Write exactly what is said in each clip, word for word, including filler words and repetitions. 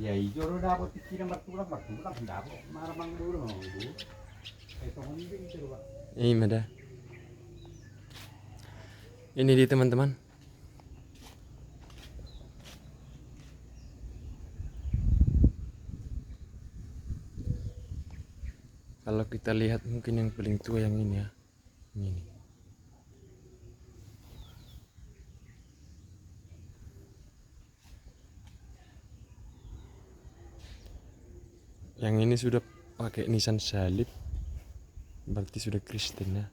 Iya, ijo do dapot pikiran martulang, martulang dapot, maramang dulu, mang dulu. Eh, tong ini, ini coba. Ima da. Ini dia, teman-teman. Kalau kita lihat, mungkin yang paling tua yang ini, ya. Ini. Yang ini sudah pakai nisan salib, berarti sudah Kristen, ya.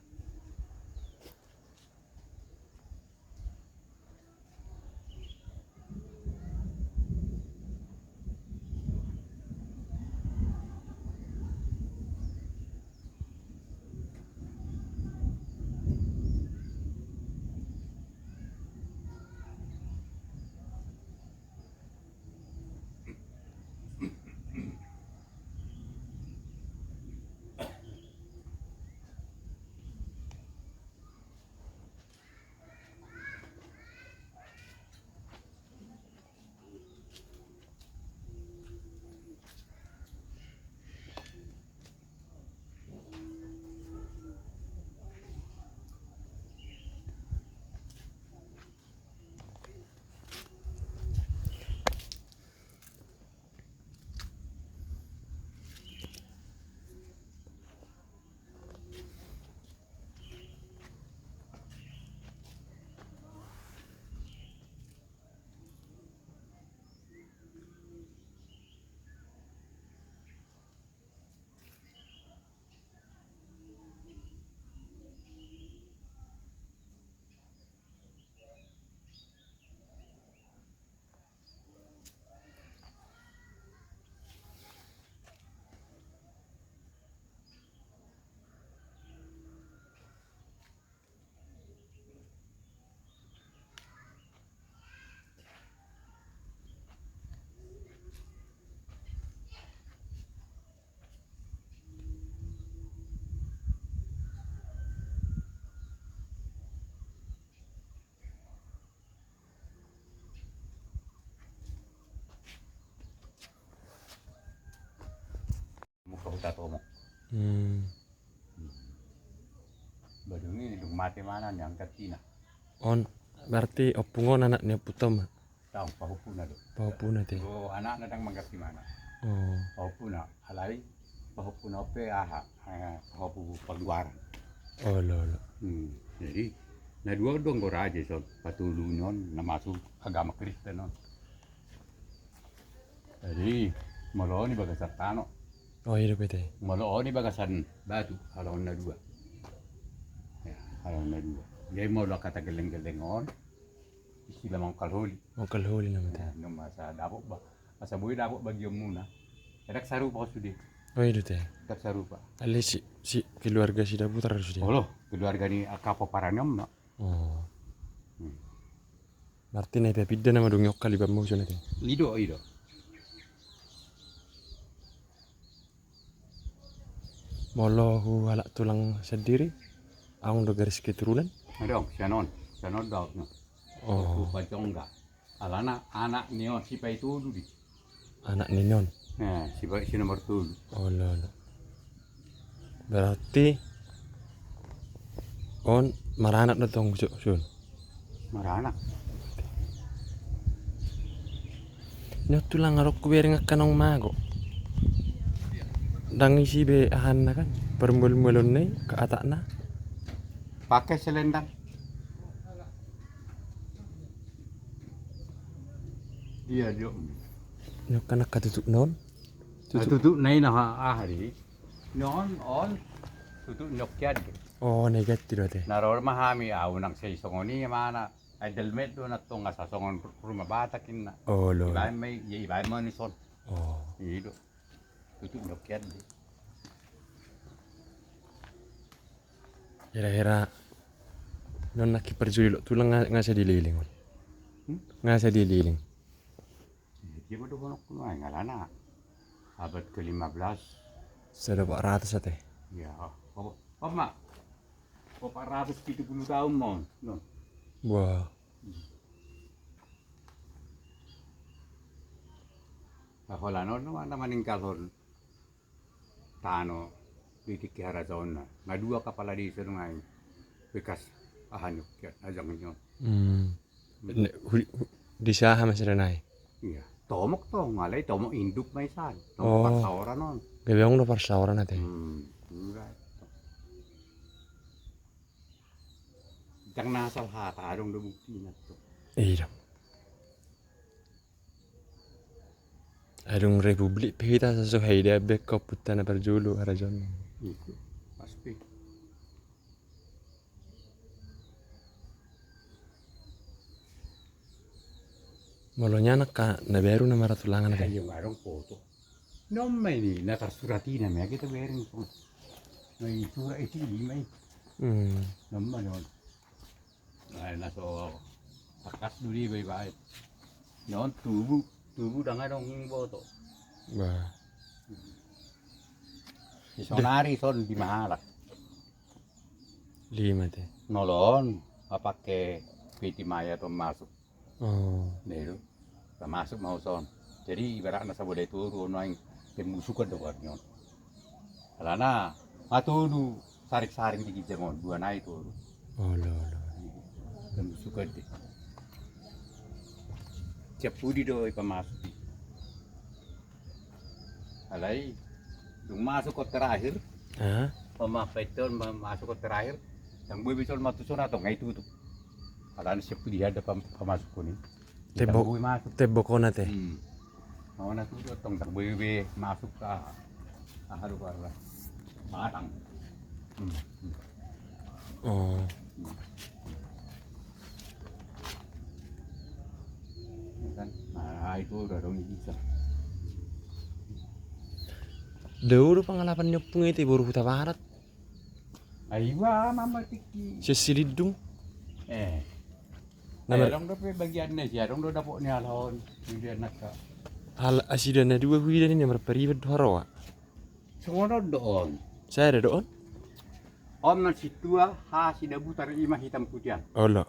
Muka huta Tomo. Hmm. Badung i dung mate mana ni angkat tina. On, berarti ompung on anak ni Ompu Toma. Tong, pahompuna do. Pahompuna te. Oh, anakna ndang mangganti mana. Oh. Pahompuna, alai pahompuna on pe aha, eh, pahompu Paluaran. Olo, olo. Hmm. Jadi, na dua do anggo raja son, patolu ni on, na masuk agama Kristen on. Jadi, molo on i bagasan tano. Oh, iya, dope te. Molo on i bagasan batu, halak on na dua. Ya, halak on na dua. Jadi, molo angka tangelleng-gelleng on, istilah mangkal holi. Mangkal holi nama te. Nah, nunga asa dapot ba. Asa boi dapot bagionmuna. Ndang sarupa ho sude. Oh, iya, dope te. Ndang sarupa. Alai si, si keluarga Sidabutar sude. Olo, keluarga ni angka pomparan ni om na. Oh. Hmm. Berarti na ipapinda nama dung i on kali bammu sona te. I do, i do. Molo hu halak tulang sandiri, adong do garis keturunan? Adong, sian on, sian on do ahu na. Oh. Hu pajongga. Alana anak ni on sipaitolu di. Anak ni on. Nah, si, si nomor tolu. Olo, olo. Berarti on maranak do tong jo, sun. Maranak. Ni on tulang, adong hubereng angka naung mago. Ndang isi be ahanna kan, parmual-mualonna i, angka atakna. Pake selendang. Iya, jo. Ni on kan angka tutupna on. Ah, tutup. Tutupna i na aha, aha di. Ni on, on. Tutup ni on kian do. Oh, na i ganti do te. Na ro ma hami, ahu nang sai songon i ma na. Ai dalmet do na tong, asa songon rumah Batak inna. Olo. Ibaen ma i, ibaen ma ni son. Oh. I do. Tutup dokian di. Hira-hira non nangkin parjolo tulang nga, nga sai dileleng on. Hmm? Nga sai dileleng. Dia ma dohononku nuaeng alana abad ke lima belas. Sada opat ratus ate. Ya, opat, opat ma. Opat ratus pitu puluh tahun ma on. Non. Wah. Nah, holan on ma na maninggalhon tano di tingki harajaonna. Nga dua kapala desa nuaeng bekas aha ni on, kiat ajang ni on. Hmm. Ne, hu, hu, desa aha ma sada nai? Iya, tomok tong, alai tomok induk ma i san. Tomok. Oh. Parsaoran on. Gabe adong do parsaoran ate. Hmm, enggak. Jang na asal hata, adong do buktina tong. Iya. Adong republik pe hita, asa so haida be ompunta na parjolo harajaon. Itu pasti. Molo nian angka na baru na maratulangan ate. Ayo, adong foto. Non ma i na tarsurat i, na mea kita bereng. Na i surat i, i ma i. Hmm. Non ma non. Nah, na so tangkas do dibaen. Non tubu, tubu ndang adong boto. Bah. Sonari son di mahala. Lima te. Nolon, apa ke peti maya tong masuk. Oh. Nah, itu. Masuk ma son. Jadi ibaratna sabodai toru on nuaeng pembusukan do goarna on. Alana, matudu saring-saring di ginjang on, dua nai toru. Olo, olo. Pembusukan di. Siap pudi do ipamasuk i. Alai, dung masuk on terakhir. Ah. Pemaaf, itu ma-, masuk on terakhir. Ndang boi be son matuson atau ngai tutup. Alana siap pudi ada pam-, pamasuk on i. Tembok, tembok on ate. Hmm. Mau na tutu tong, ndang boi be masuk ka. Aha do goarna. Batang. Hmm. Oh. Kan? Nah, itu udah dong bisa. Dao do pangalapan ni ompung i ate, boru Hutabarat. Ai iba mamatik i. Sian Silindung. Eh. Nama adong dope bagianna, si adong do dapot ni halak on. Di dia naka. Hal asida na dua huida ni na marpariban do haroa. Songon on do on. Sada do on. On ma sintua ha Sidabutar, i ma hitam putian. Olo.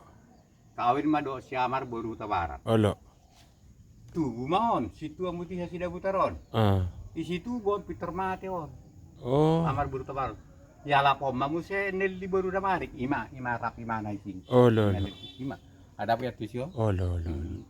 Kawin ma dohot si Amar boru Hutabarat. Olo. Tubu ma on, sintua mutiha Sidabutar on. Ah. I situbu on pintor mate on. Oh. Amar boru Hutabarat. Ialap on ma muse Nelly boru Damarik, i ma, i ma rap i ma na ising. Olo, olo. Ima. Ada apa ya tusi on? Olo, olo, olo. Hmm.